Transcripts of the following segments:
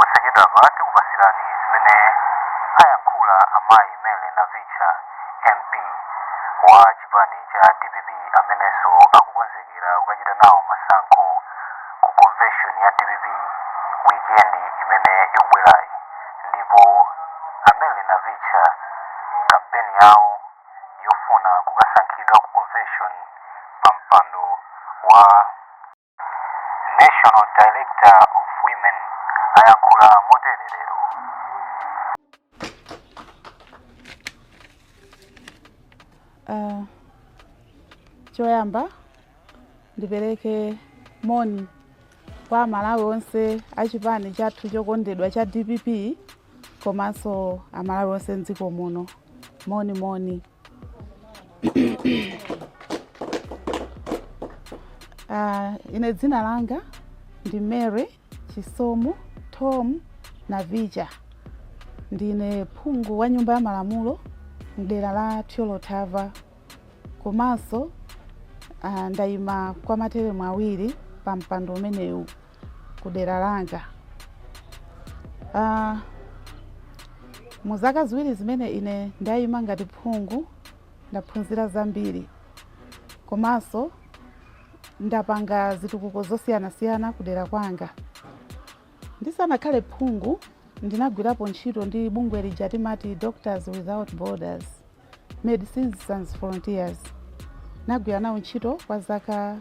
Posachedwapa tikupasirani zimene ayankhula amayi Mary Navicha, MP wa chipani cha DPP, amenenso akukonzekera kukachita nawo masankho ku convention ya DPP weekend imene ikubwerayi. Ndipo a Mary Navicha kampeni yawo yofuna kukasankhidwa ku convention pa mpando wa National Director of Women ayankhula motere lero. Choyamba ndipereke moni kwa Amalawi onse achipani chathu chokondedwa cha DPP komanso Amalawi onse mdziko muno. Moni moni. Ine dzina langa ndi Mary Chisomo Thom Navicha. Ndine phungu wa nyumba ya malamulo mdera la Thyolo Thava, komanso ndayima kwa materemu awiri pa mpando umenewu ku dera langa. Mu zaka ziwiri zimene ine ndayima ngati phungu, ndaphunzira zambiri komanso ndapanga zitukuko zosiyanasiyana kudera kwanga. Ndisanakhale phungu, ndinagwirapo ntchito ndi bungwe lija timati Doctors Without Borders, Medecins Sans Frontiers. Nagwira nawo ntchito kwa zaka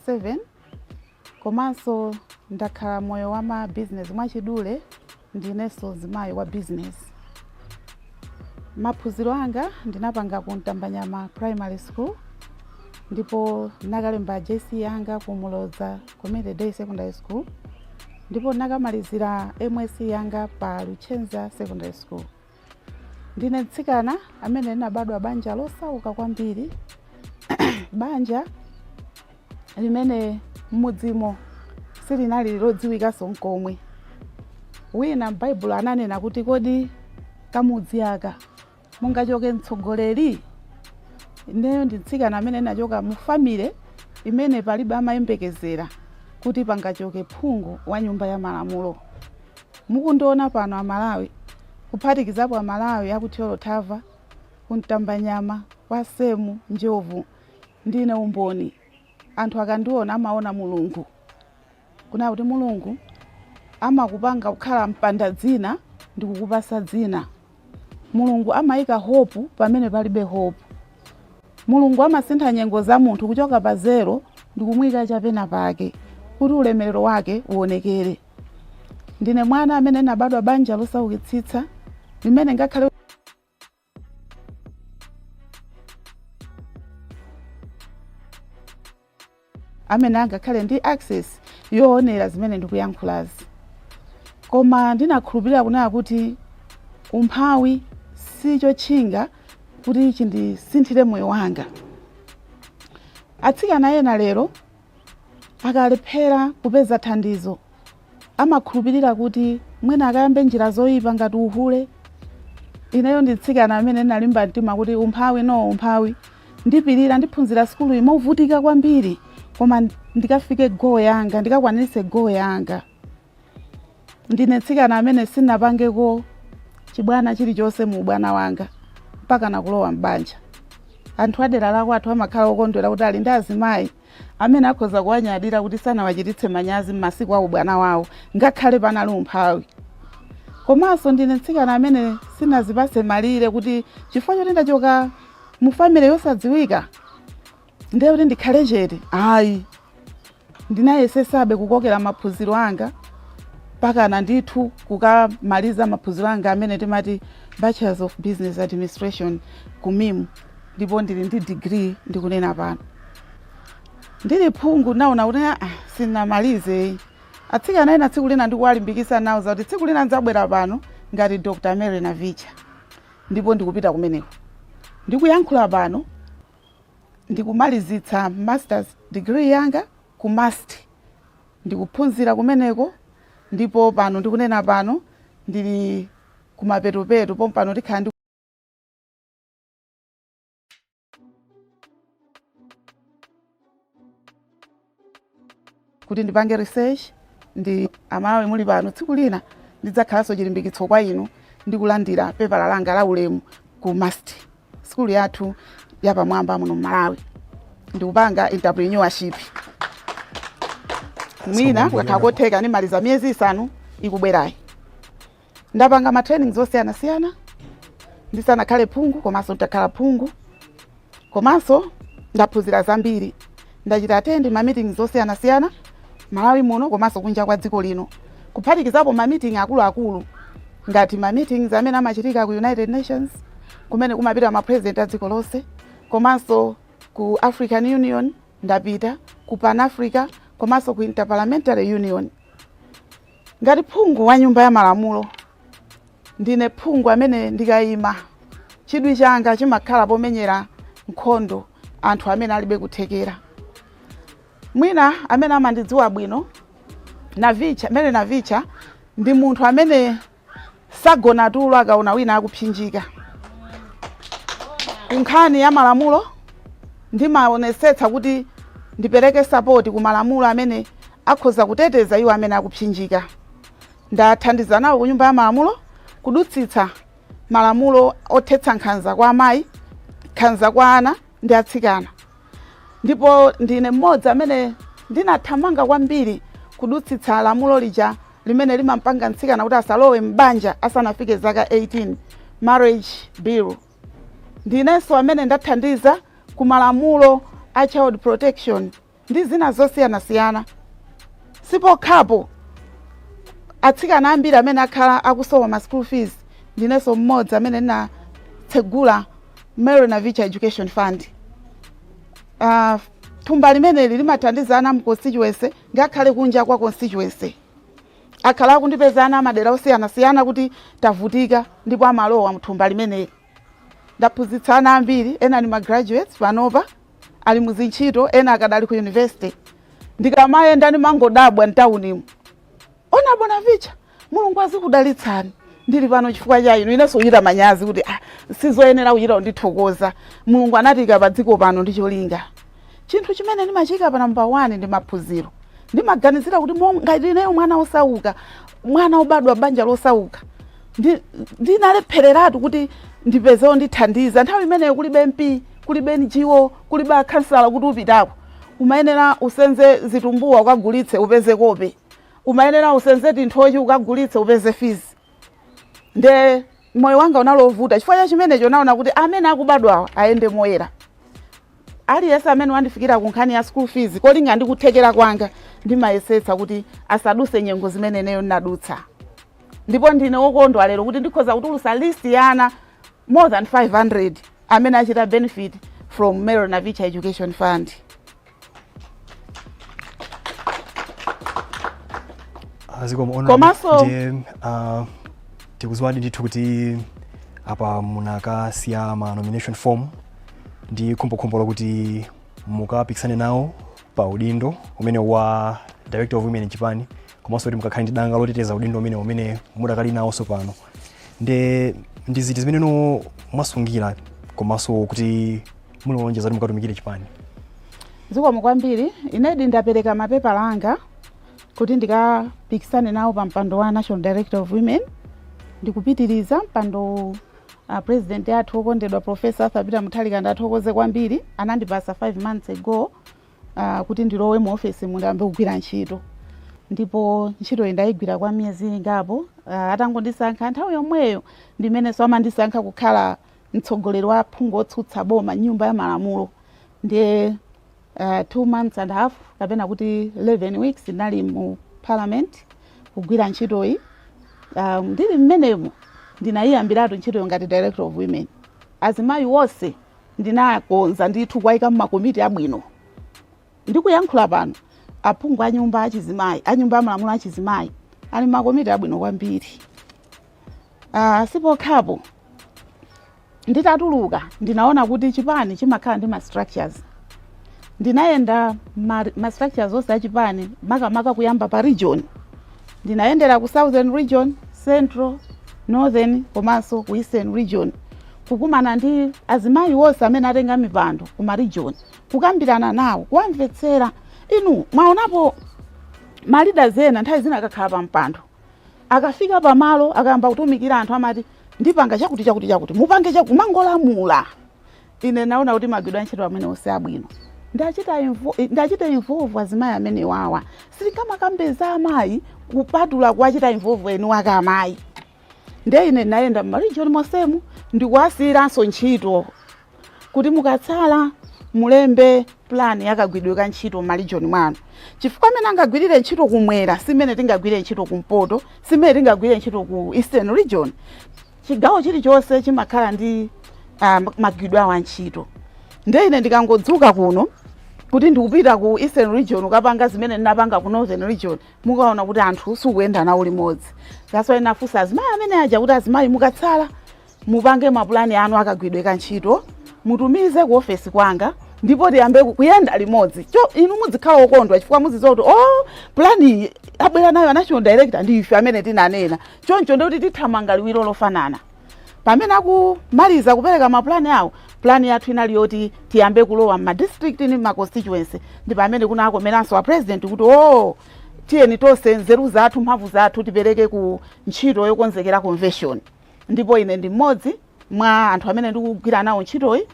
7, komanso ndakhala moyo wa ma business. Mwachidule, ndinenso mzimayi wa business. Maphunziro anga ndinapanga ku Mtambanyama Primary School, ndipo ndinakalemba JC yanga ku Mulodza Community Day Secondary School, ndipo ndinakamalizira MSc yanga pa Luchenza Secondary School. Ndine mtsikana amene ndinabadwa banja losauka kwambiri, banja limene m'mudzimo silinali lodziwikanso nkomwe. Wina m'Baibulo ananena kuti, "Kodi kamudzi aka mungachoke mtsogoleri?" Ineyo ndi mtsikana amene ndinachoka mu family imene palibe amayembekezera kuti pangachoke phungu wa nyumba ya malamulo. Mukundiona pano Amalawi, kuphatikizapo Amalawi aku Thyolo Thava, ku Mtambanyama, kwa Semu Njovu, ndine umboni. Anthu akandiona amaona Mulungu, kunena kuti Mulungu amakupanga kukhala mpanda dzina ndi kukupasa dzina. Mulungu amayika hope pamene palibe hope. Mulungu amasintha nyengo za munthu kuchoka pa zero ndi kumuyika chapena pake kuti ulemerero wake uonekere. Ndine mwana amene ndinabadwa banja losaukitsitsa limene ngakhale amene angakhale ndi access yoonera zimene ndikuyankhulazi, koma ndinakhulupirira kunena kuti umphawi si chotchinga kuti chindisinthire moyo wanga. Atsikana ena lero akalephera kupeza thandizo amakhulupirira kuti mwina akayambe njira zoyipa ngati uhule. Ineyo ndi mtsikana amene ndinalimba mtima kuti umphawi no umphawi, ndipirira, ndiphunzira sukulu movutika kwambiri, koma ndikafike goal yanga, ndikakwaniritse goal yanga. Ndine mtsikana amene sindinapangeko chibwana chilichonse mu ubwana wanga mpaka nakulowa m'banja. Anthu adera la kwathu amakhala okondwera kuti ali ndi azimayi amene akhoza kuwanyadira kuti sanawachititse manyazi m'masiku a ubwana wawo ngakhale panali umphawi. Komanso ndine mtsikana amene sinazipase malire kuti chifukwa choti ndachoka mu family yosadziwika ndiye kuti ndikhale chete. Ayi, ndinayesesabe kukokera maphunziro anga pakana ndithu kukamaliza maphunziro anga amene timati Bachelors of Business Administration ku MIM, ndipo ndili ndi degree ndikunena pano. Ndili phungu naona kuti sinamalize. Atsikana ena tsiku lina ndikuwalimbikisa nawo zakuti tsiku lina ndzabwera pano ngati Dr Mary Navicha, ndipo ndikupita kumeneko. Ndikuyankhula pano ndikumalizitsa masters degree yanga ku MUST, ndikuphunzira kumeneko, ndipo pano ndikunena pano ndili kumapetopeto pompano ndikhala ndi kuti ndipange research. Ndi Amalawi muli pano, tsiku lina Ndidzakhalanso chilimbikitso kwa inu ndi kulandira pepala langa la ulemu ku MUST, sukulu yathu yapamwamba muno Malawi. Ndikupanga entrepreneurship. Mwina kukakhala kotheka ndimaliza miyezi 5 ikubwerayi. Ndapanga ma trainings osiyanasiyana ndisanakhale phungu, komanso nditakhala phungu, komanso ndaphunzira zambiri. Ndachita attend ma meetings osiyanasiyana Malawi muno komanso kunja kwa dziko lino, kuphatikizapo ma meeting akuluakulu ngati ma meetings amene amachitika ku United Nations, kumene kumapita ma president a dziko lonse, komanso ku African Union ndapita, ku Pan Africa, komanso ku Interparliamentary Union. Ngati phungu wa Nyumba ya Malamulo, ndine phungu amene ndikayima chidwi changa chimakhala pomenyera nkhondo anthu amene alibe kuthekera. Mwina amene amandidziwa bwino, Navicha mene Navicha ndi munthu amene sagona tulo akaona wina akupsinjika. Ku nkhani ya malamulo, ndimaonesetsa kuti ndipereke support ku malamulo amene akhoza kuteteza iwo amene akupsinjika. Ndathandiza nawo ku Nyumba ya Malamulo kudutsitsa malamulo othetsa nkhanza kwa amayi, nkhanza kwa ana ndi atsikana, ndipo ndine mmodzi amene ndinathamanga kwambiri kudutsitsa lamulo lija limene limampanga mtsikana kuti asalowe m'banja asanafike zaka 18, marriage bill. Ndinenso amene ndathandiza ku malamulo a child protection ndi zina zosiyanasiyana. Sipokhapo, atsikana ambiri amene akhala akusowa ma school fees, ndinenso mmodzi amene ndinatsegula Mary Navicha Education Fund. Thumba limeneli limathandiza ana mu constituency ngakhale kunja kwa constituency. Akhala akundipeza ana amadera osiyanasiyana kuti tavutika, ndipo amalowa mthumba limeneli. Ndaphunzitsa ana ambiri, ena ni ma graduates panopa ali muzintchito, ena akadali ku university. Ndikamayenda ndimangodabwa mtaunimu, "Ona Navicha, Mulungu azikudalitsani, ndili pano chifukwa cha inu." Inenso kuchita manyazi kuti ah, sizoyenera kuchita kundithokoza. Mulungu anatika pa dziko pano ndi cholinga. Chinthu chimene ndimachika pa number 1 ndi maphunziro. Ndimaganizira kuti ngati ineyo mwana osauka, mwana obadwa banja losauka, ndinalephereratu kuti ndipezewo ndithandiza. Nthawi imeneyo kulibe MP, kulibe NGO, kulibe akhansala kuti upitako. Umayenera usenze zitumbuwa ukagulitse upeze kope, umayenera usenze tinthochi ukagulitse upeze fees. Nde moyo wanga unalovuta. Chifukwa cha chimenecho naona kuti amene akubadwawa ayende moyera. Aliyense amene wandifikira ku nkhani ya school fees, kolinga ndi kuthekera kwanga, ndimayesetsa kuti asaduse nyengo zimene ineyo ndinadutsa. Ndipo ndine wokondwa lero kuti ndikhoza kutulusa list ya ana more than 500 amene achita benefit from Mary Navicha Education Fund. Zikomo, honorable. Komanso- Ndiye tikudziwadi ndithu kuti apa munakasiya ma nomination form ndi khumbokhumbo lakuti mukapikisane nawo pa udindo umene wa Director of Women chipani, komanso kuti mukakhale ndi danga loteteza udindo umene mudakali nawonso pano. Nde ndi ziti zimene no mwasungira komanso kuti mulonjeza kuti mukatumikire chipani? Zikomo kwambiri. Inedi ndapereka mapepala anga kuti ndikapikisane nawo pa mpando wa National Director of Women. Ndikupitiriza mpando. President athu okondedwa, Professor Arthur Peter Mutharika, ndathokoze kwambiri, anandipasa 5 months ago kuti ndilowe mu office mundiyambe kugwira ntchito, ndipo ntchito iyi ndayigwira kwa miyezi ingapo. Atangondisankha nthawi yomweyo ndimenenso amandisankha kukhala mtsogoleri wa phungu otsutsa boma Nyumba ya Malamulo. Ndiye 2 months and a half, kapena kuti 11 weeks, ndinali mu parliament kugwira ntchitoyi. Ndili mmenemo ndinayiyambiratu ntchitoyo ngati Director of Women. Azimayi wonse ndinakonza ndithu kuwayika mmakomiti abwino. Ndikuyankhula pano, aphungu a nyumba achizimayi a Nyumba ya Malamulo achizimayi ali makomiti abwino kwambiri. Sipokhapo, nditatuluka ndinaona kuti chipani chimakhala ndi ma structures. Ndinayenda ma structures onse achipani, makamaka kuyamba pa region. Ndinayendera ku Southern Region, Central, Northern komanso ku Eastern Region, kukumana ndi azimayi wonse amene atenga mipando ku ma region, kukambirana nawo, kuwamvetsera. Inu mwaonapo ma leaders ena nthawi zina akakhala pa mpando Akafika pamalo, akayamba kutumikira anthu, amati ndipanga chakuti, chakuti, chakuti, mupange chakuti, kumangolamula. Ine naona kuti magwidwe ntchito amene onse abwino ndachita involve azimayi amene wawa. Sitikamakambeza amayi kupatula kuwachita involve enu ake amayi. Nde ine ndinayenda m'ma region monsemu ndikuwasiyiranso ntchito kuti mukatsala mulembe plan yakagwidwe ka ntchito m'ma region mwanu, chifukwa amene angagwirire ntchito kumwera simene tingagwire ntchito kumpoto, simene tingagwire ntchito ku Eastern Region. Chigawo chilichonse chimakhala ndi magwidwe awo a ntchito. Nde ine ndikangodzuka kuno kuti ndikupita ku Eastern Region ukapanga zimene ndinapanga ku Northern Region, mukaona kuti anthu sikuyenda nawo limodzi. That's why nafunsa azimayi amene aja kuti azimayi, mukatsala mupange mapulani anu akagwidwe ka ntchito, mutumize ku ofesi kwanga, ndipo tiyambe kuyenda limodzi. Cho inu muzikhala okondwa chifukwa muzidziwa kuti, oh, plan iyi abwera nayo national director ndi ife amene tinanena choncho, ndikuti tithamanga liwiro lofanana. Pamene akumaliza kupereka mapulani awo, plan yathu inali yoti tiyambe kulowa m'ma district ndi ma constituency, ndi pamene kunakomeranso a president kuti, oh, tiyeni tonse nzeru zathu, mphamvu zathu tipereke ku ntchito yokonzekera convention. Ndipo ine ndi mmodzi mwa anthu amene ndikugwira nawo ntchitoyi,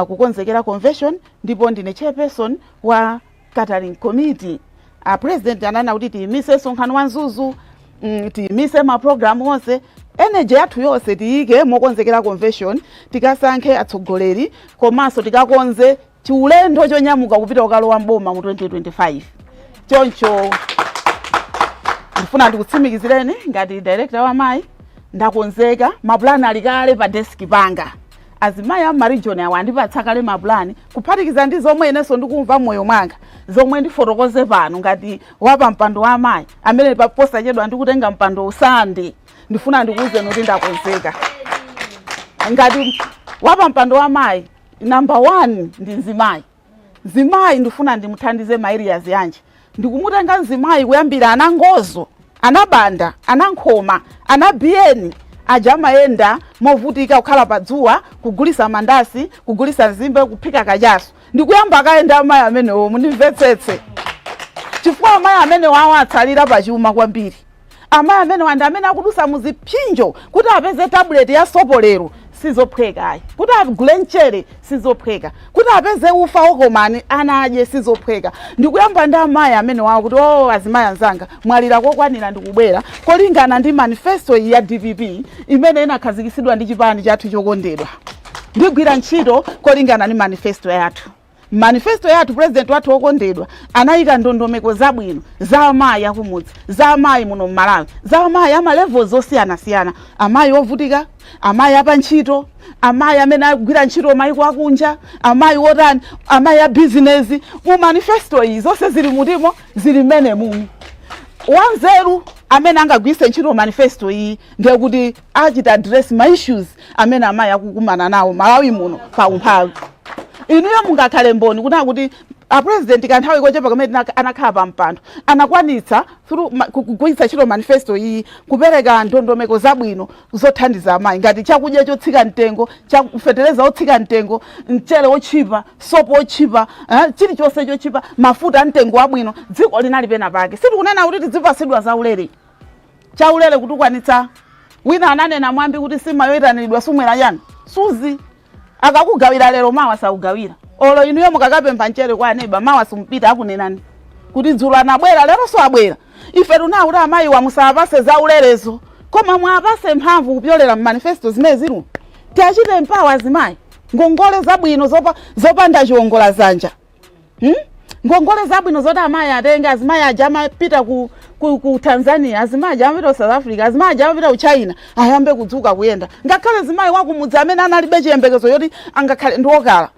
kukonzekera convention, ndipo ndine chairperson wa catering committee. A president ananena kuti tiyimise msonkhano wa Mzuzu, tiyimise mapulogalamu onse, energy yathu yonse tiyike mokonzekera convention, tikasankhe atsogoleri komanso tikakonze chiulendo chonyamuka kupita kukalowa mboma mu 2025. Choncho ndifuna ndikutsimikizireni ngati director wa mayi, ndakonzeka. Mapulani ali kale pa desk panga. Azimayi a ma region awo andipatsa kale mapulani, kuphatikiza ndi zomwe inenso ndikumva m'moyo mwanga, zomwe ndifotokoze pano ngati wapa mpando wa amayi amene posachedwa ndikutenga mpando usande. Ndifuna ndikuwuzeni kuti ndakonzeka ngati wapa mpando wa amayi. Number one ndi mzimayi. Mzimayi ndifuna ndimuthandize ma areas yanji? Ndikumutenga mzimayi kuyambira anangozo, anabanda, anankhoma, anabiyeni aja amayenda movutika, kukhala padzuwa, kugulisa mandasi, kugulisa nzimbe, kuphika kachaso. Ndikuyamba akayenda amayi amenewo. Mundimvetsetse, chifukwa amayi amene wawo atsalira pachuma kwambiri. Amayi amene wandi amene akudusa muzipsinjo kuti apeze tablet ya sopo lero sizophweka ayi, kuti agule mchere sizophweka, kuti apeze ufa wokomani ana adye sizophweka. Ndikuyamba ndi amayi amene wawo kuti, oh, azimayi anzanga, mwalira kokwanira. Ndikubwera kolingana ndi manifesto iyi ya DPP imene inakhazikitsidwa ndi chipani chathu chokondedwa. Ndigwira ntchito kolingana ndi manifesto yathu. Manifesto yathu, president wathu wokondedwa anayika ndondomeko zabwino za amayi akumudzi, za amayi muno mMalawi, za amayi ama levels osiyanasiyana, amayi ovutika, amayi apantchito, amayi amene akugwira ntchito mayiko akunja, amayi otani, amayi a bizinesi. Mu manifesto iyi zonse zili mutimo, zili mmene mumu. Wanzeru amene angagwiritse ntchito manifesto iyi ndiye kuti achita address ma issues amene amayi akukumana nawo Malawi muno pa umphawi. Inuyo mungakhale mboni kunena kuti a president kanthawi kochepa kamene anakhala pa mpando anakwanitsa through kugwiritsa ntchito manifesto iyi kupereka ndondomeko zabwino zothandiza amayi, ngati chakudya chotsika mtengo, fetereza otsika mtengo, mchere otchipa, sopo otchipa, chilichonse chochipa, mafuta amtengo wabwino. Dziko linali pena pake. Sitikunena kuti tidzipasidwa zaulere, chaulere kutukwanitsa. Wina ananena mwambi kuti sima yoyitaniridwa sumwera chani suzi. Akakugawira lero, mawa sakugawira. Olo inuyo mukakapempha mchere kwa aneba, mawa simpita, akunenani kuti dzulo anabwera, lero so abwera. Ife tunawo kuti amayiwa musawapase zaulerezo, koma mwapase mphamvu kupyolera mmanifesto zimene zilu. Tiachite empower azimayi, ngongole zabwino zopanda chiwongola zanja, Ngongole zabwino zoti amayi atenge. Azimayi aja amapita ku Tanzania, azimayi aja amapita ku South Africa, azimayi aja amapita ku China, ayambe kudzuka kuyenda. Ngakhale azimayi wakumudzi amene analibe chiyembekezo yoti angakhale ndi okala,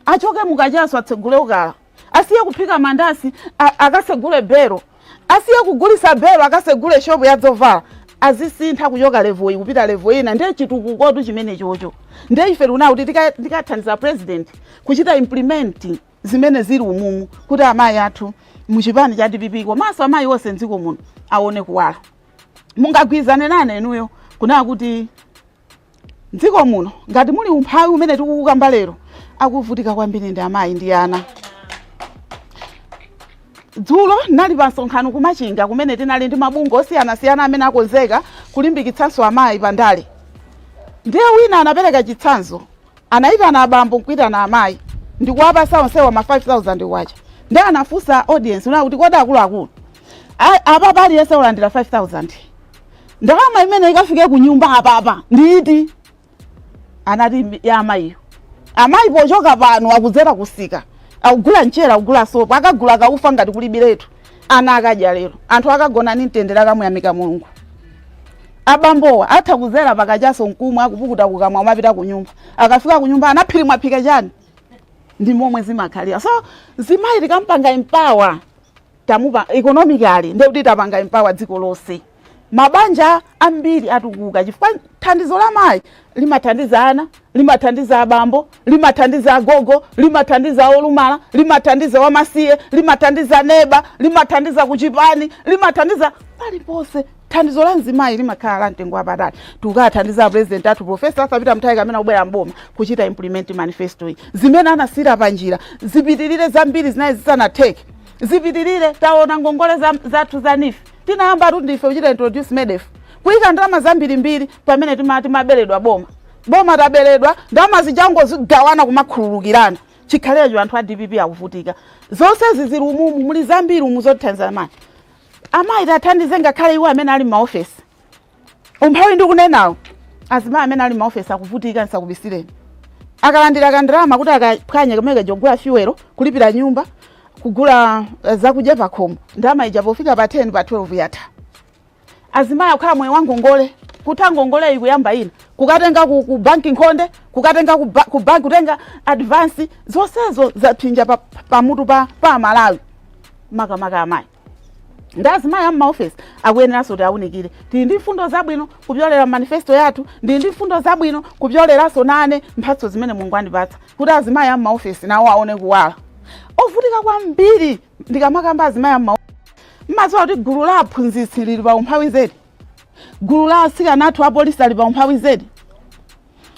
achoke mukachaso, atsegule okala, asiye kuphika mandasi, akasegule bero, asiye kugulisa bero, akasegule shopu ya dzovala. Azisintha kuchoka level iyi kupita level ina. Ndiye chitukukotu chimene chocho. Ndiye ife tikuona kuti tikathandiza president kuchita implement zimene zili umumu kuti amayi athu muchipani cha DPP komanso amayi onse mdziko muno aone kuwala. Mungagwirizane nane inuyo kunena kuti mdziko muno ngati muli umphawi umene tikukukamba lero, akuvutika kwambiri ndi amayi ndi ana. Dzulo nali pa msonkhano kumachinga kumene tinali ndi mabungwe osiyanasiyana amene akonzeka kulimbikitsanso amayi pandale. Ndiye wina anapereka chitsanzo, anayitana abambo nkuitana amayi ndikuwapasa onsewa ma 5000 kwacha. Ndiye anafunsa audience una kuti, kodi akuluakulu, apapa aliyense ulandira 5000, ndalama imene ikafike ku nyumba apapa ndiiti? Anati ya amayiyo. Amayi pochoka pano akudzera kusika, akugula mchere, akugula sopo, akagula kaufa ngati kulibiretu, ana akadya lero, anthu akagona ni mtendere, akamuyamika Mulungu. Abambowa atha kuzera pakachaso mkumwe, akupukuta kukamwa, amapita ku nyumba. Akafika ku nyumba, anaphiri mwaphika chani? Ndi momwe zimakhalira. So zimayi tikampanga empower, tamupa economically, ndiye kuti tapanga empower dziko lonse. Mabanja ambiri atukuka chifukwa thandizo la mayi limathandiza ana, limathandiza abambo, limathandiza agogo, limathandiza olumala, limathandiza wamasiye, limathandiza neba, limathandiza kuchipani, limathandiza paliponse. Thandizo la mzimayi limakhala la mtengo wapatali. Tikathandiza president athu Professor Arthur Peter Mutharika amene akubwera mboma kuchita implement manifesto iyi, zimene anasiyira panjira zipitirire, zambiri zinayi zisanatheke zipitirire. Taona ngongole zathu za NEEF, tinayamba tu ndife kuchita introduce MEDEF, kuyika ndalama zambirimbiri pamene timati maberedwa boma. Boma taberedwa, ndalama zijango zigawana kumakhululukirana. Chikhalecho anthu a DPP akuvutika. Zonsezi zili umumu, muli zambiri umu zothandiza amayi. Amayi tathandize, ngakhale iwo amene ali m'maofesi. Umphawi ndikunenawo, azimayi amene ali m'maofesi akuvutika. Nsakubisireni, akalandira kandalama kuti akaphwanye kamene kagula fuel, kulipira nyumba, kugula zakudya pakhomo, ndalama ija pofika pa 10, pa 12 yatha. Azimayi akukhala moyo wa ngongole, kutha ngongole iyi kuyamba ina, kukatenga ku banki nkhonde, kukatenga ku banki, kutenga advance. Zonsezo zapsinja pamutu pa Amalawi, makamaka amayi. Ndi azimayi am'maofesi akuyeneranso kuti awunikire. Tili ndi mfundo zabwino kupyolera manifesto yathu, ndili ndi mfundo zabwino kupyoleranso nane mphatso zimene Mulungu andipatsa, kuti azimayi am'maofesi nawo aone kuwala. Ovutika kwambiri ndikamakamba azimayi am'maofesi, mmadziwa kuti gulu la aphunzitsi lili pa umphawi zedi, gulu la atsikana athu apolisi ali pa umphawi zedi,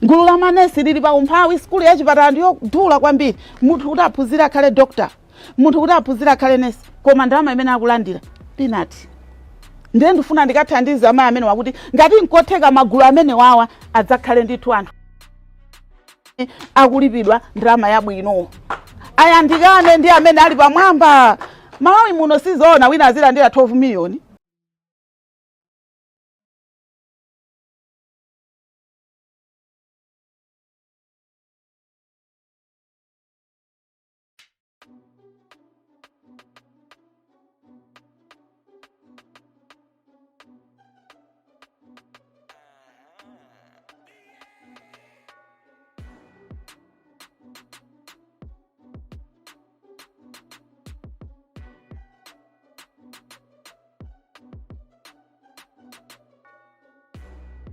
gulu la manesi lili pa umphawi. Sukulu ya chipatala ndiyodula kwambiri. Munthu kuti aphunzire akhale doctor, munthu kuti aphunzire akhale nesi, koma ndalama imene akulandira peanut. Ndiye ndifuna ndikathandize amayi amene wakuti ngati nkotheka magulu amene wawa adzakhale ndithu anthu akulipidwa ndalama yabwino, ayandikane ndi amene ali pamwamba. Malawi muno sizoona wina azilandira 12 miliyoni.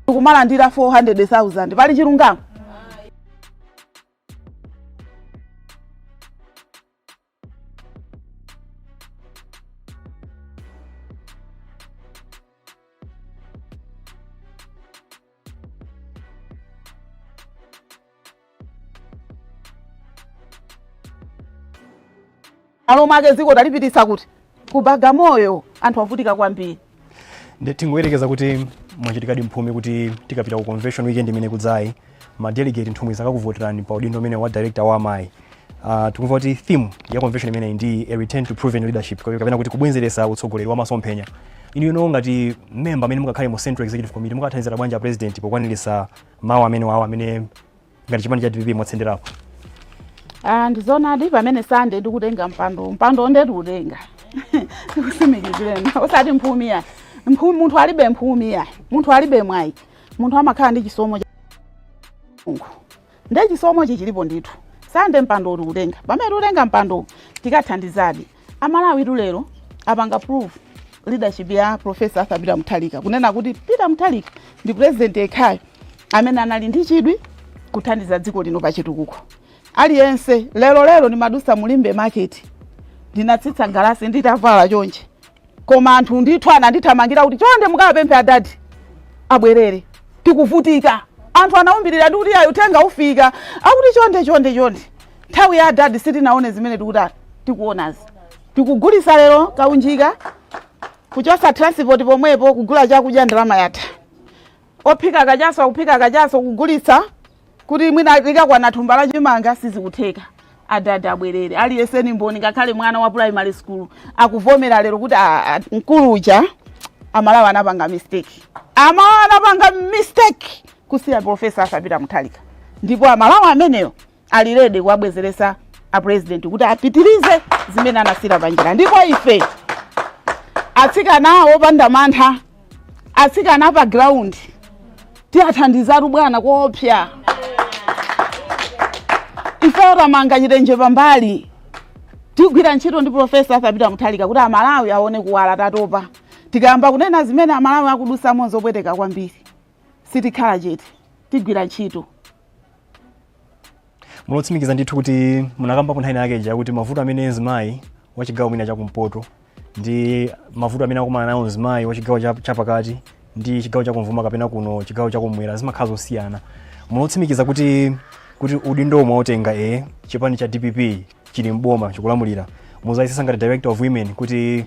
Kumalandira 400,000, pali chilungamo? Alo mwake dziko talipititsa kuti ku Bagamoyo, anthu avutika kwambiri. Ndi tingoyerekeza kuti mwachitikadi mphumi kuti tikapita ku convention weekend imene kudzayi, ma delegate, nthumwi zakakuvoterani pa udindo umene wa director wa amayi. Tikumva kuti theme ya convention imeneyi ndi "A return to proven leadership", kapena kuti kubwezeretsa utsogoleri wa masomphenya. Inu ngati member amene mukakhale mu Central Executive Committee, mukathandizira bwanji a president pokwaniritsa mawu amene wawo amene ngati chipani cha DPP mwatsenderapo? Ah, ndizoonadi, pamene Sande ndikutenga mpando, mpando onde tikutenga, ndikusimikizireni, osati mphumi ya mphumi. Munthu alibe mphumi ya munthu alibe mwayi, munthu amakhala ndi chisomo cha Mulungu. Ndiye chisomochi chilipo ndithu. Sande mpando tikutenga, pamene tikutenga mpando tikathandizadi Amalawi. Lero apanga prove leadership ya Professor Arthur Peter Mutharika, kunena kuti Peter Mutharika ndi president yekhayo amene anali ndi chidwi kuthandiza dziko lino pa chitukuko. Aliyense lero, lero ndimadusa mulimbe market, ndinatsitsa galasi nditavala chonje, koma anthu ndithu anandithamangira kuti chonde mukapemphe adadi abwerere, tikuvutika. Anthu anaumbirira ndi kuti ayi, uthenga ufika, akuti chonde chonde chonde. Nthawi ya adadi sitinaone zimene tikuti tikuonazi. Tikugulisa lero kaunjika, kuchosa transport pomwepo, kugula chakudya, ndalama yatha. Ophika kachaso akuphika kachaso, kugulitsa kuti mwina likakwana thumba la chimanga, sizikutheka. Adada abwerere. Aliyense ni mboni, ngakhale mwana wa primary school akuvomera lero kuti ah, ah, mkulu uja, Amalawi anapanga mistake, Amalawi anapanga mistake kusiya Professor Arthur Peter Mutharika. Ndipo Amalawi ameneyo ali ready kuwabwezeresa a president kuti apitirize zimene anasira panjira. Ndipo ife atsikana opanda mantha, atsikana pa ground, tiyathandizatu bwana koopsa. Ife tamanga chitenje pambali, tigwira ntchito ndi Professor Arthur Peter Mutharika kuti Amalawi aone kuwala. Tatopa. Tikayamba kunena zimene Amalawi akudusamo, zopweteka kwambiri. Sitikhala chete, tigwira ntchito. Mulotsimikiza ndithu kuti munakambapo nthawi yake ija kuti mavuto amene mzimayi wa chigawo mwina chakumpoto ndi mavuto amene akumana nawo mzimayi wa chigawo chapakati ndi chigawo chakumvuma kapena kuno chigawo chakumwera zimakhala zosiyana. Mulotsimikiza kuti udindo omwe autenga chipani cha DPP chili mboma, chikulamulira, muzayesesa ngati director of women kuti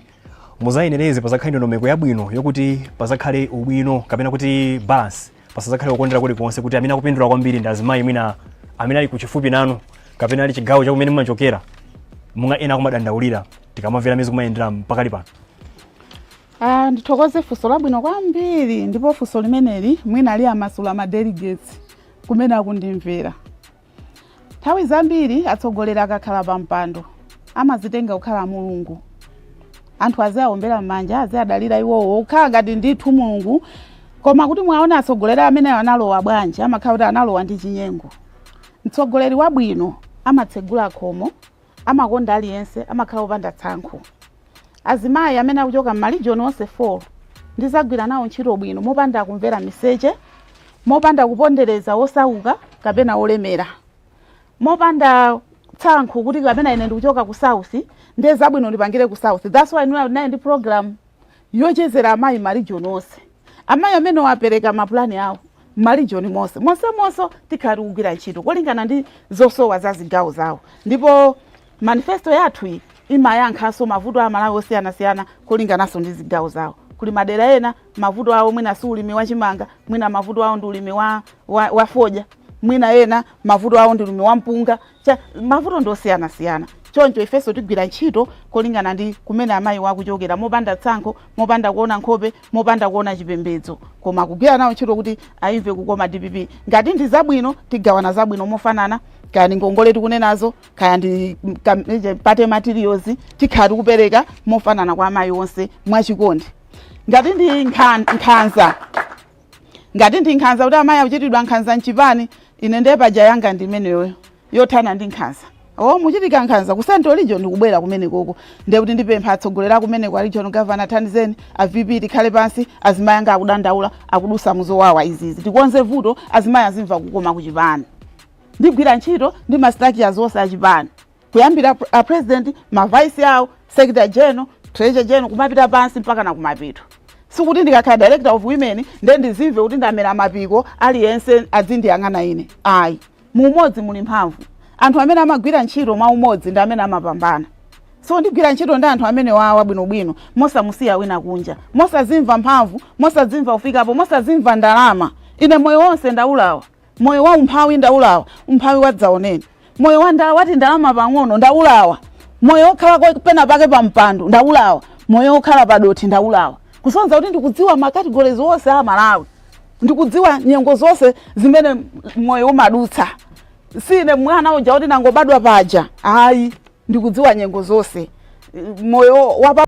muzayenereze pazakhale ndondomeko yabwino yokuti pazakhale ubwino kapena kuti balance, pasazakhale kukondera kulikonse, kuti amene akupindula kwambiri ndi azimayi mwina amene ali kuchifupi nanu kapena ali chigawo chakumene mumachokera, munga ena akumadandaulira tikamamvera mezi kumayendera mpakali pano? Ah, ndithokoze, funso labwino kwambiri. Ndipo funso limeneli mwina ali amasula ma delegates kumene akundimvera. Nthawi zambiri atsogoleri akakhala pa mpando amazitenga kukhala mulungu, anthu aziawombera m'manja, aziadalira iwowo, kukhala ngati ndithu mulungu. Koma kuti mwaona atsogoleri amene analowa bwanji, amakhala kuti analowa ndi chinyengo. Mtsogoleri wabwino amatsegula khomo, amakonda aliyense, amakhala opanda tsankho. Azimayi amene akuchoka m'ma region onse 4 ndizagwira nawo ntchito bwino, mopanda kumvera miseche, mopanda kupondereza wosauka kapena wolemera, mopanda tsankho kuti kapena ine ndikuchoka ku south, ndiye zabwino ndipangire ku south. That's why naye ndi program yochezera amayi ma region onse. Amayi amene wapereka mapulani awo ma region monse monsemonso, tikhala tikugwira ntchito kolingana ndi zosowa za zigawo zawo. Ndipo manifesto yathu iyi imayankhanso mavuto a Malawi osiyanasiyana kolingananso ndi zigawo zawo. Kuli madera ena mavuto awo mwina si ulimi wa chimanga, mwina mavuto awo ndi ulimi wa fodya, mwina ena mavuto awo ndi ulimi wa mpunga. Mavuto ndi osiyanasiyana. Choncho ifenso tigwira ntchito kolingana ndi kumene amayi wakuchokera, mopanda tsankho, mopanda kuona nkhope, mopanda kuona chipembedzo, koma kugwira nawo ntchito kuti aimve kukoma DPP. Ngati ndi zabwino, tigawana zabwino mofanana. Kaya ndi ngongole tikunenazo, kaya ndi party materials, tikhala tikupereka mofanana kwa amayi onse mwachikondi. Ngati ndi nkhanza, ngati ndi nkhanza kuti amayi akuchitidwa nkhanza mchipani, ine ndiye paja yanga ndi imeneyoyo yothana ndi nkhanza. O muchitika nkhanza ku Central Region, ndikubwera kumene koko, ndiye kuti ndipempha atsogoleri akumeneko, a regional governor, thandizeni, a VP, tikhale pansi, azimayi anga akudandaula, akudusa muzowawa izizi, tikonze vuto, azimayi azimva kukoma kuchipani. Ndigwira ntchito ndi ma structures onse achipani, kuyambira a president, ma vice awo, secretary general, treasurer general, kumapita pansi mpaka na kumapeto. Sikuti ndikakhala director of women nde ndizimve kuti ndamera mapiko, aliyense adzindiyang'ana ine, ayi. Mu umodzi muli mphamvu. Anthu amene amagwira ntchito mwa umodzi ndi amene amapambana. So ndigwira ntchito ndi anthu amene wawa bwinobwino, mosamusiya wina kunja, mosazimva mphamvu, mosazimva kufikapo, mosazimva ndalama. Ine moyo wonse ndaulawa moyo wa umphawi, ndaulawa umphawi wadzaoneni, moyo wa wati ndalama pang'ono ndaulawa, moyo wokhala pena pake pa mpando ndaulawa, moyo wokhala pa dothi ndaulawa. Kusonza kuti ndikudziwa ma categories onse a Malawi, ndikudziwa nyengo zonse zimene moyo umadutsa. Sine mwana uja kuti nangobadwa paja, ayi. Ndikudziwa nyengo zonse, moyo wapa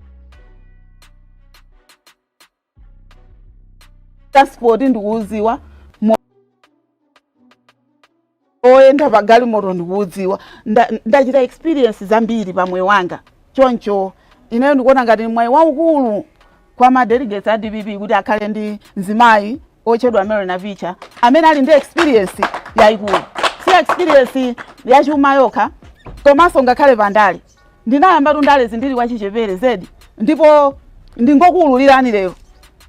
transport ndikuudziwa, oyenda pa galimoto ndikuudziwa. Ndachita experience zambiri pa moyo wanga. Choncho ineyo ndikuona ngati mwayi waukulu kwa ma delegates a DPP kuti akhale ndi mzimayi otchedwa Mary Navicha amene ali ndi experience yayikulu, si experience yachuma yokha, komanso ngakhale pandale. Ndinayamba tundale zindili wachichepere zedi, ndipo ndingokuwululirani lero,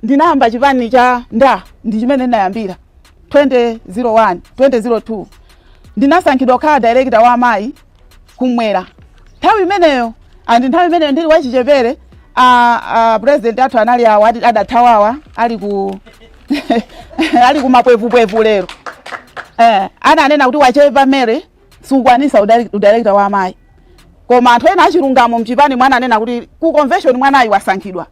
ndinayamba chipani cha nda ndi chimene ndinayambira 2001, 2002. Ndinasankhidwa kukhala director wa amayi kumwera. Nthawi imeneyo And nthawi imeneyo ndili wachichepere, a president athu anali awa adathawawa, ali ku mapwevupwevu lero. Ananena kuti wachepa Mary, sukwanisa udirector wa amayi. Koma anthu ena achilungamo mchipani mwana anena kuti ku convention mwanayi wasankhidwa,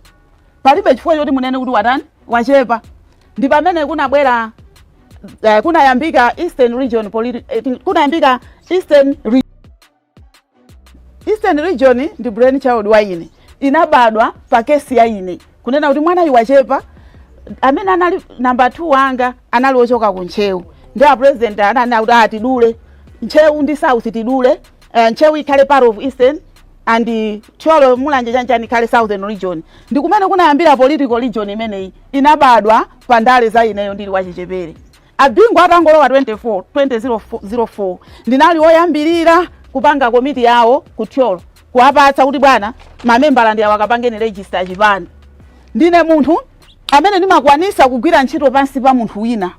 palibe chifukwa choti munene kuti watani, wachepa. Ndi pamene kunabwera kunayambika Eastern Region kunayambika Eastern Region. Ndi brain child wa ine, inabadwa pa case ya ine kunena kuti mwanayu wachepa. Amene anali namba 2 wanga anali wochoka ku Ntcheu, ndi a president ananena kuti atidule Ntcheu ndi South, tidule Ntcheu ikhale part of Eastern and Thyolo, Mulanje, chanchani ikhale Southern Region. Ndi kumene kunayambira political region imeneyi, inabadwa pa ndale za ineyo ndili wachichepere. Abingu atangolowa 24 2004, ndinali woyambirira kupanga komiti yawo ku Thyolo, kuwapatsa kuti bwana, mamembala ndi awo, akapangeni register chipani. Ndine munthu amene ndimakwanisa kugwira ntchito pansi pa munthu wina.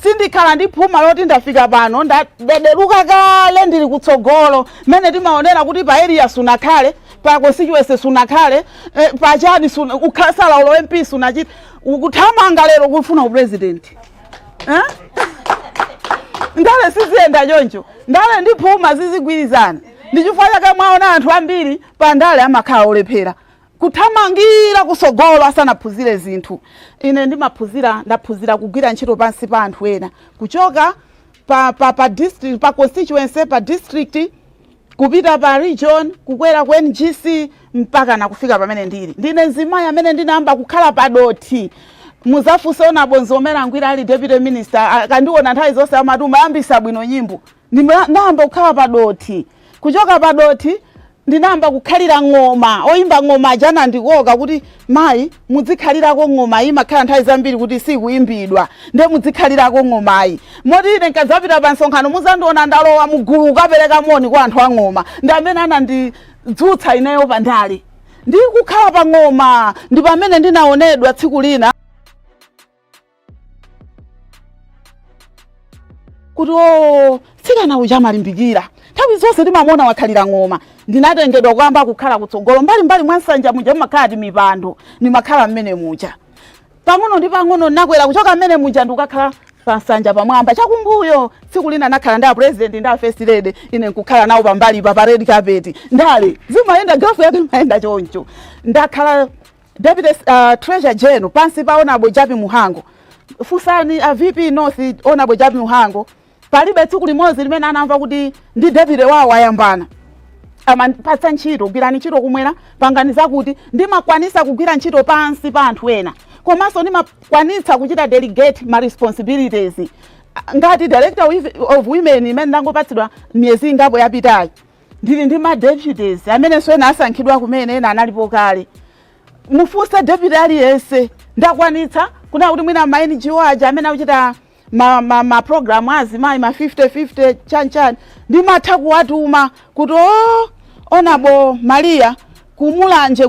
Sindikhala ndi phuma loti ndafika pano, ndadederuka kale, ndili kutsogolo. Mmene timaonera kuti pa area sunakhale, pa constituency sunakhale, pachani suna, ukhasala ulo MP sunachita, ukuthamanga lero kufuna upresident, eh? Ndale siziyenda choncho. Ndale ndi phuma zizigwirizana. Ndi chifukwa chake mwaona anthu ambiri pa ndale amakhala olephera, kuthamangira kusogolo asanaphunzire zinthu. Ine ndimaphunzira, ndaphunzira kugwira ntchito pansi pa anthu ena, kuchoka pa district, pa constituency, pa district, kupita pa region, kukwera ku NGC, mpaka nakufika pamene ndili. Ndine mzimayi amene ndinayamba kukhala pa dothi. Muzafunse Honourable Nzomera Ngwira, ali deputy minister, akandiona nthawi zonse amati umayambisa bwino nyimbo. Ndinayamba kukhala pa dothi. Kuchoka pa dothi ndinayamba kukhalira ng'oma. Oyimba ng'oma aja anandikoka kuti mayi, muzikhalirako ng'oma, iyi imakhala nthawi zambiri kuti sikuyimbidwa, nde muzikhalirako ng'omayi. Moti ine nkadzapita pa msonkhano muzandiona ndalowa mugulu kukapereka moni kwa anthu ang'oma. Ndi amene anandidzutsa ineyo pandale. Ndi kukhala pa ng'oma ndi pamene ndinaonedwa tsiku lina kuti o, tsikana uja amalimbikira, nthawi zonse timamuona wakhalira ng'oma. Ndinatengedwa kuyamba kukhala kutsogolo mbalimbali mwa nsanja muja mumakhala timipando, ndimakhala mmene muja. Pang'ono ndi pang'ono nakwera kuchoka mmene muja ndikukakhala pa nsanja pamwamba chakumbuyo. Tsiku lina nakhala ndi a president ndi a first lady, ine nkukhala nawo pambali pa red carpet. Ndale zimayenda, graph yake imayenda choncho. Ndakhala deputy treasurer general pansi pa Honorable Jappie Mhango. Funsani a VP North, Honorable Jappie Mhango, palibe tsiku limodzi limene anamva kuti ndi deputy wawo ayambana. Amapatsa ntchito, gwirani ntchito kumwera, pangani zakuti. Ndimakwanisa kugwira ntchito pansi pa anthu ena, komanso ndimakwanitsa kuchita delegate ma responsibilities. Ngati director of women imene ndangopatsidwa miyezi ingapo yapitayi, ndili ndi ma deputies amenenso ena asankhidwa kumene, ena analipo kale. Mufunse deputy aliyense. Ndakwanitsa kuna kuti mwina ma NGO aja amene akuchita ma program azimayi, ma 50-50 chanchani, ndimatha kuwatuma kuti o, Honourable Maria, kumulanje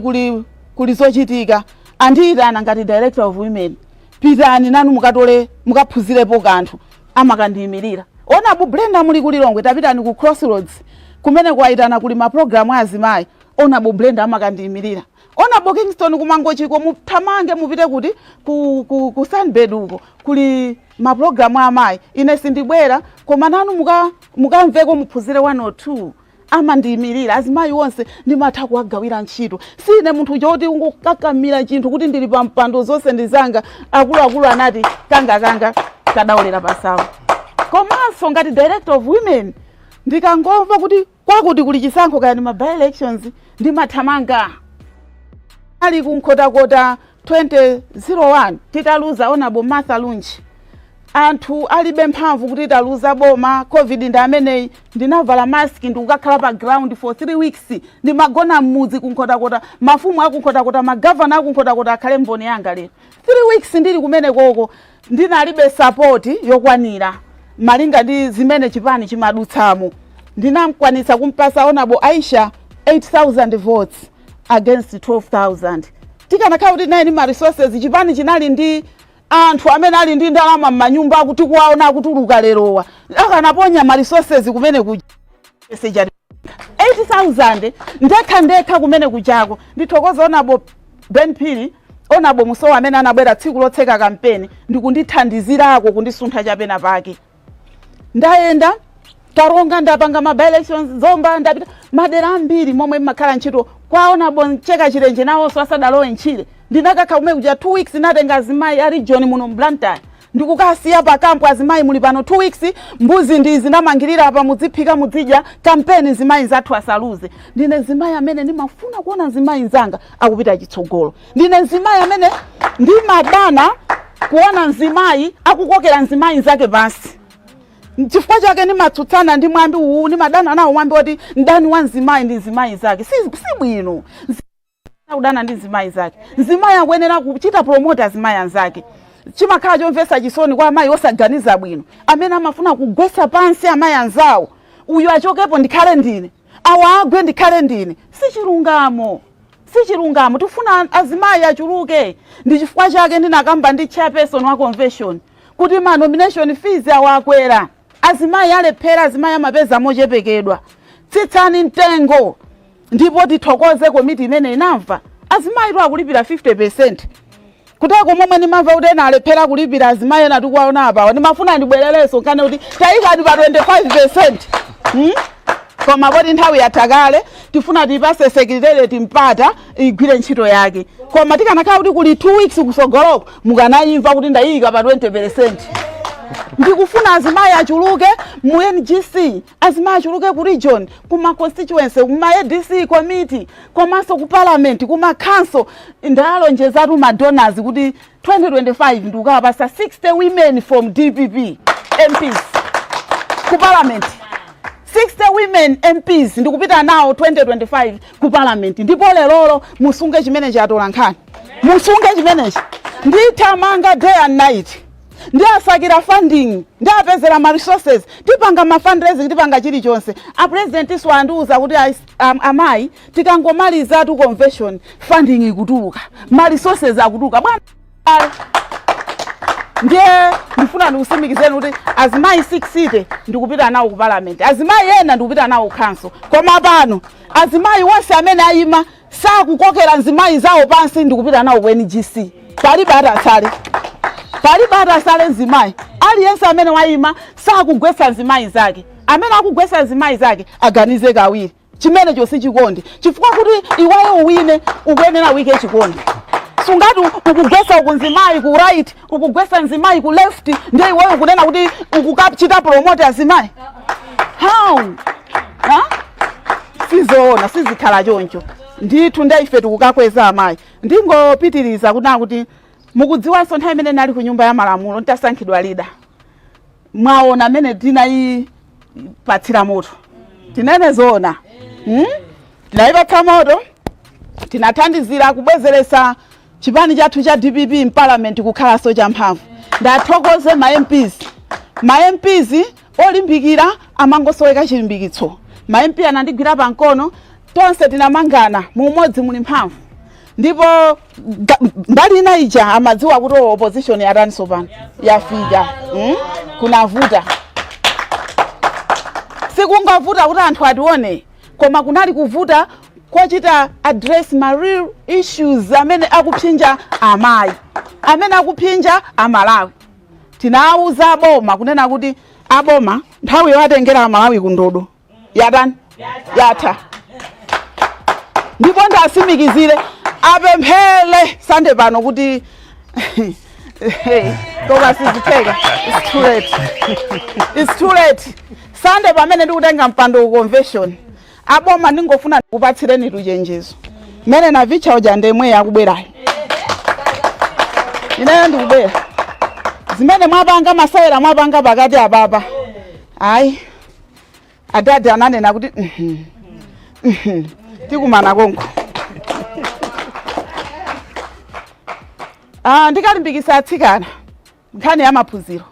kuli zochitika, andiyitana ngati director of women, pitani nanu mukatole, mukaphunzirepo kanthu. Amakandiyimirira. Honourable Brenda, muli kulilongwe, tapitani ku Crossroads kumene kwayitana, kuli mapulogalamu azimayi. Honourable Brenda amakandiyimirira. Honourable Kingston, kumangochiko, muthamange mupite kuti ku Sunbird uko kuli mapulogalamu amayi, ine sindibwera, koma nanu mukamveko, muphunzire one or two. Amandiyimirira. Azimayi onse ndimatha kuwagawira ntchito. Sine munthu choti ungokakamira chinthu kuti ndili pa mpando zonse ndizanga. Akuluakulu anati kangakanga kadaolera pasawo. Komanso ngati director of women, ndikangomva kuti kwakuti kuli chisankho, kaya ni ma by elections, ndimathamanga. Ali kunkhotakota 2001 titaluza Honorable Martha Lunji, anthu alibe mphamvu kuti taluza boma, COVID ndi ameneyi, ndinavala mask ndikukakhala pa ground for 3 weeks. Ndimagona m'mudzi kunkhotakota. Mafumu akunkhotakota, magavana akunkhotakota akhale mboni yanga lero. 3 weeks ndili kumene koko, ndinalibe support yokwanira malinga ndi zimene chipani chimadutsamo. Ndinamkwanitsa kumpasa Honorable Aisha 8000 votes against 12,000. Tikanakhala kuti tinali ndi ma resources, chipani chinali ndi anthu amene ali ndi ndalama m'manyumba akuti kuwaona akutuluka lerowa, akanaponya ma resources kumene kuja. ndekha 80,000 ndekha ndekha kumene kuchako. Ndithokoza Honourable Ben Phiri, Honourable Musowa amene anabwera tsiku lotseka kampeni ndikundithandizirako kundisuntha chapena pake. Ndayenda Karonga, ndapanga ma by-elections Zomba, ndapita madera ambiri momwe mmakhala ntchito kwa Honourable Mcheka Chilenje, nawonso asadalowe ntchire. Ndinakakha kumene kuja 2 weeks, natenga azimayi a region muno mBlantyre ndikukasiya pa camp. "Azimayi, muli pano 2 weeks, mbuzi ndi zinamangirira apa, mudziphika, mudzidya, kampeni zimayi zathu asaluze." Ndine zimayi amene ndimafuna kuona zimayi zanga akupita chitsogolo. Ndine zimayi amene ndimadana kuona mzimayi akukokera mzimayi zake pansi. Chifukwa chake ndimatsutsana ndi mwambi uwu, ndimadana nawo mwambi woti mdani wa mzimayi ndi mzimayi zake. Si bwino kudana ndi mzimayi zake. Mzimayi akuyenera kuchita promote azimayi anzake. Chimakhala chomvetsa chisoni kwa amayi osaganiza bwino amene amafuna kugwetsa pansi amayi anzawo: "Uyu achokepo, ndikhale ndine. Awa agwe, ndikhale ndine." Si chilungamo, si chilungamo. Tifuna azimayi achuluke. Ndi chifukwa chake ndinakamba ndi chairperson wa convention kuti ma nomination fees awakwera, azimayi alephera, azimayi amapeza mochepekedwa, tsitsani mtengo. Ndipo tithokoze komiti imene inamva. Azimayi tu akulipira 50. Kuteko momwe ndimamva kuti ena alephera kulipira, azimayi ena tikuwaona apawa, ndimafuna ndibwererenso nkane kuti tayikani pa 25, Koma poti nthawi yatha kale, tifuna tipase secretariat mpata igwire ntchito yake. Koma tikanakhala kuti kuli 2 weeks kusogoloko, mukanayimva kuti ndayika pa 20. Ndikufuna azimayi achuluke mu NGC, azimayi achuluke ku region, kuma constituency, kuma ADC committee, komanso ku parliament, kuma council. Ndalonjezatu ma donors kuti 2025 ndikukawapasa 60 women from DPP MPs ku parliament. 60 women MPs ndikupita nawo 2025 ku parliament. Ndipo lerolo musunge chimene chatola nkhani, musunge chimenechi. Ndithamanga day and night, ndiasakira funding, ndiapezera ma resources, tipanga ma fundraising, tipanga chilichonse. A president iso andiuza kuti amayi, tikangomaliza tu convention, funding ikutuluka, ma resources akutuluka, bwana. Ndiye ndifuna ndikusimikizeni kuti azimayi 60 ndikupita nawo ku parliament, azimayi ena ndikupita nawo ku council. Koma pano azimayi wonse amene ayima sakukokera nzimayi zawo pansi, ndikupita nawo ku NGC. Palibe atatsale, palibe atasale. Mzimayi aliyense amene wayima sakugwetsa nzimayi zake. Amene akugwetsa nzimayi zake aganize kawiri. Chimenecho si chikondi, chifukwa kuti iweyo uwine ukuyenera uike chikondi. Sungati ukugwetsa uku nzimayi ku right, ukugwetsa nzimayi ku left, ndiye iweyo ukunena kuti ukukachita promote azimayi. How, ha? Sizoona, sizikhala choncho ndithu. Nde ife tikukakweza amayi. Ndingopitiriza kunena kuti mukudziwanso nthawi imene nali ku Nyumba ya Malamulo ntasankhidwa leader, mwaona amene tinayipatsira moto. Tinene zoona, Tinayipatsa moto, tinathandizira kubwezeresa chipani chathu cha DPP mparliament kukhalanso champhamvu. Ndathokoze ma MPs, ma MPs olimbikira, amangosoweka chilimbikitso. Ma MP anandigwira pamkono, tonse tinamangana, mumodzi muli mphamvu. Ndipo mbali ina ija amadziwa kuti oh, opposition yatani pano yafika, Kunavuta, sikungavuta kuti anthu atione, koma kunali kuvuta kochita address ma real issues amene akupsinja amayi, amene akupsinja Amalawi. Tinawuza aboma kunena kuti aboma, nthawi yowatengera Amalawi kundodo yatani? Yatha. Ndipo ndasimikizire apemphere Sande pano kuti koma sizitheka. It's too late, it's too late. Sande pamene ndikutenga mpando ku convention, aboma, ndingofuna ndikupatsireni tuchenjezo. Mmene Navicha uja ndemwe akubwerayo, ineyo ndikubwera. Zimene mwapanga, masewera mwapanga pakati apapa, ayi, adadi ananena kuti tikumana konko. Ah, ndikalimbikisa atsikana nkhani ya maphunziro,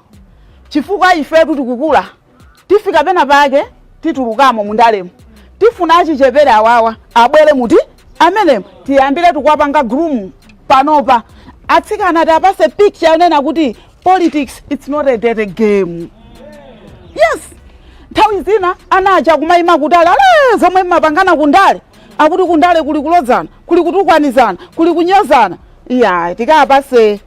chifukwa ifetu tikukula, tifika pena pake titulukamo mundalemo. Tifuna achichepere awawa abwere muti amenemo, tiyambire tikuwapanga groom panopa. Atsikana tiapase picture yonena kuti politics, it's not a dirty game. Yes. Nthawi zina ana aja kumayima kutali, ale zomwe mmapangana kundale, akuti kundale kuli kulodzana, kuli kutukwanizana, kuli kunyozana. Iya, tikapase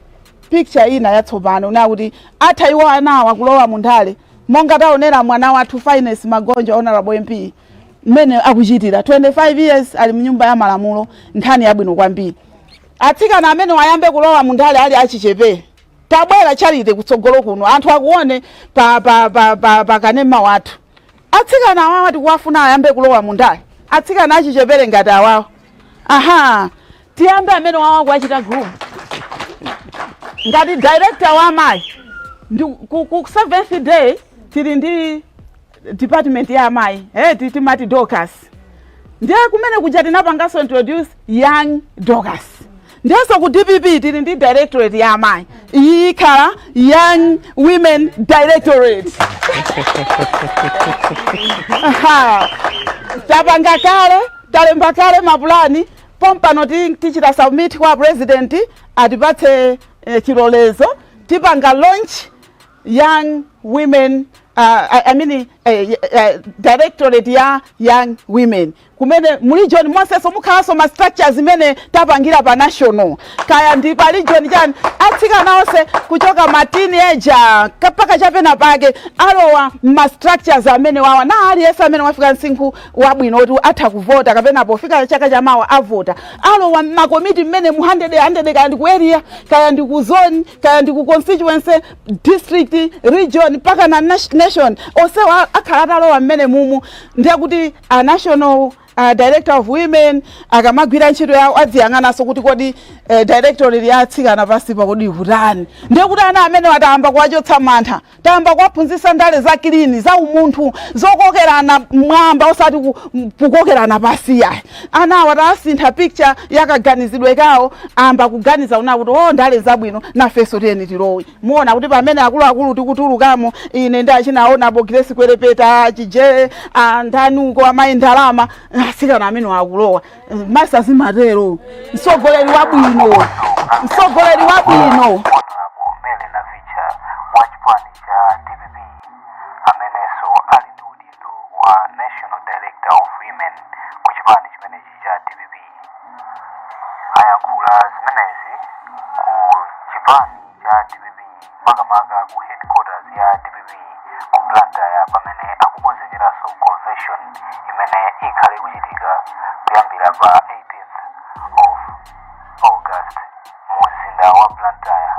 picture ina yatsopano nakuti atha iwo anawa kulowa mundale, monga taonera mwana wathu Finance Magonjo, Honorable MP, mmene akuchitira, 25 years ali mnyumba ya malamulo. Nkhani yabwino kwambiri. Atsikana amene wayambe kulowa mundale ali achichepere. Tabwera Charity kutsogolo kuno, anthu akuone pa kanema wathu. Atsikana awawa tikuwafuna ayambe kulowa mundale, atsikana achichepere ngati awawa. Aha, tiyambe amene wawa kuwachita group ngati director wa amayi. Ndi ku Seventh Day tili ndi department ya amayi, timati Dorcas. Ndiye kumene kuja tinapanganso introduce Young Dorcas. Ndiyenso ku DPP tili ndi directorate ya amayi, iyi ikhala Young Women Directorate. Aha. Tapanga kale, talemba kale mapulani. Pompano tichita submit kwa President atipatse chilolezo, tipanga launch Young Women, I mean, directorate ya Young Women, kumene mu region monsenso mukhalanso ma structures imene tapangira pa national, kaya ndi pa region chani. Atsikana onse kuchoka ma teenager kapaka chapena pake alowa ma structures amene wawa, na aliyense amene wafika msinkhu wabwino kuti atha kuvota kapena pofika chaka chamawa avota, alowa makomiti mmene mu 100 100, kaya ndi ku area, kaya ndi ku zone, kaya ndi ku constituency, district, region, mpaka na nation, onsewa akhala atalowa mmene mumu. Ndiye kuti a national director of women akamagwira ntchito yawo adziyang'ananso kuti kodi directorate ya atsikana pasipa kodi ikutani? Ndiye kuti ana amene watayamba kuwachotsa mantha, tayamba kuwaphunzitsa ndale za clean, za umunthu, zokokerana mwamba, osati kukokerana pasi yayi. Ana awa tasintha picture yakaganizidwe kawo, amba kuganiza una kuti, "Oh, ndale zabwino, nafenso tiyeni tilowe." Muona kuti pamene akuluakulu tikutulukamo, ine ndi achinaonapo Grace Kwerepeta, chije andanuko, amayi ndalama, atsikana amene akulowa masa zimatero. Mtsogoleri wabwino, mtsogoleri wabwino. Honorable Mary Navicha wa chipani cha DPP, amenenso ali ndi udindo wa National Director of Women ku chipani chimenechi cha DPP, ayankhula zimenezi ku chipani cha DPP, makamaka ku headquarters ya DPP ku Blantyre, pamene akukonzekeranso convention imene ikhale kuchitika kuyambira pa 18th of August mu mzinda wa Blantyre.